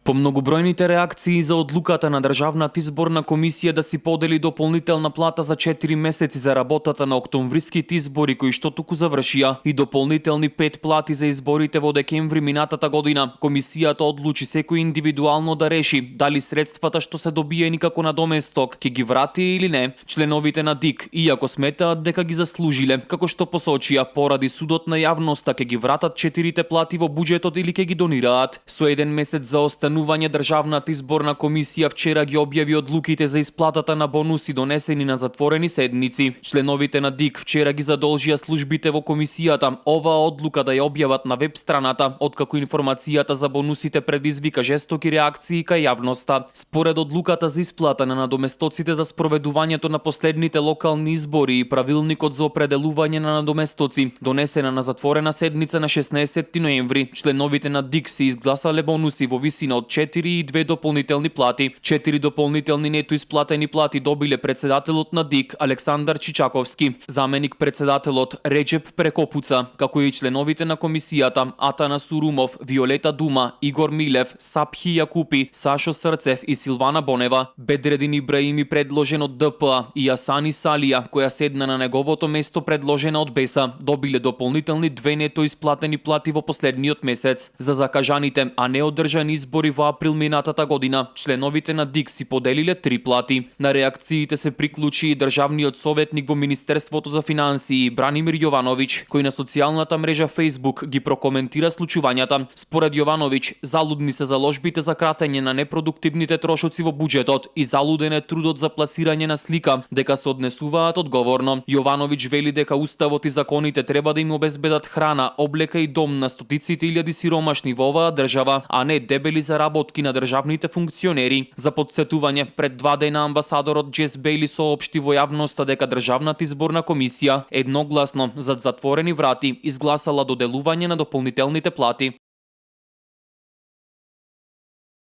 По многобројните реакции за одлуката на Државната изборна комисија да си подели дополнителна плата за 4 месеци за работата на октомвриските избори кои што туку завршија и дополнителни 5 плати за изборите во декември минатата година, комисијата одлучи секој индивидуално да реши дали средствата што се добиени како надоместок ќе ги врати или не. Членовите на ДИК, иако сметаат дека ги заслужиле, како што посочија, поради судот на јавноста ќе ги вратат 4 плати во буџетот или ќе ги донираат. Со еден месец за Државната изборна комисија вчера ги објави одлуките за исплатата на бонуси донесени на затворени седници. Членовите на ДИК вчера ги задолжија службите во комисијата оваа одлука да ја објават на веб страната, откако информацијата за бонусите предизвика жестоки реакции кај јавноста. Според одлуката за исплата на надоместоците за спроведувањето на последните локални избори и правилникот за определување на надоместоци, донесена на затворена седница на 16 ноември, членовите на ДИК се изгласале бонуси во висина од 4 и 2 дополнителни плати. 4 дополнителни нето исплатени плати добиле председателот на ДИК Александар Чичаковски, заменик председателот Реџеп Прекопуца, како и членовите на комисијата Атана Сурумов, Виолета Дума, Игор Милев, Сапхи Јакупи, Сашо Срцев и Силвана Бонева. Бедредин Ибраими предложен од ДПА и Асани Салија, која седна на неговото место предложена од БЕСА, добиле дополнителни 2 нето исплатени плати во последниот месец. За закажаните, а не одржани избори во април минатата година, членовите на ДИК си поделиле 3 плати. На реакциите се приклучи и државниот советник во Министерството за финансии Бранимир Јовановиќ, кој на социјалната мрежа Facebook ги прокоментира случувањата. Според Јовановиќ, залудни се заложбите за кратење на непродуктивните трошоци во буџетот и залуден е трудот за пласирање на слика дека се однесуваат одговорно. Јовановиќ вели дека уставот и законите треба да им обезбедат храна, облека и дом на стотиците илјади сиромашни во оваа држава, а не дебели заработки на државните функционери. За потсетување, пред 2 дена амбасадорот Џес Бејли соопшти во јавноста дека Државната изборна комисија едногласно зад затворени врати изгласала доделување на дополнителните плати.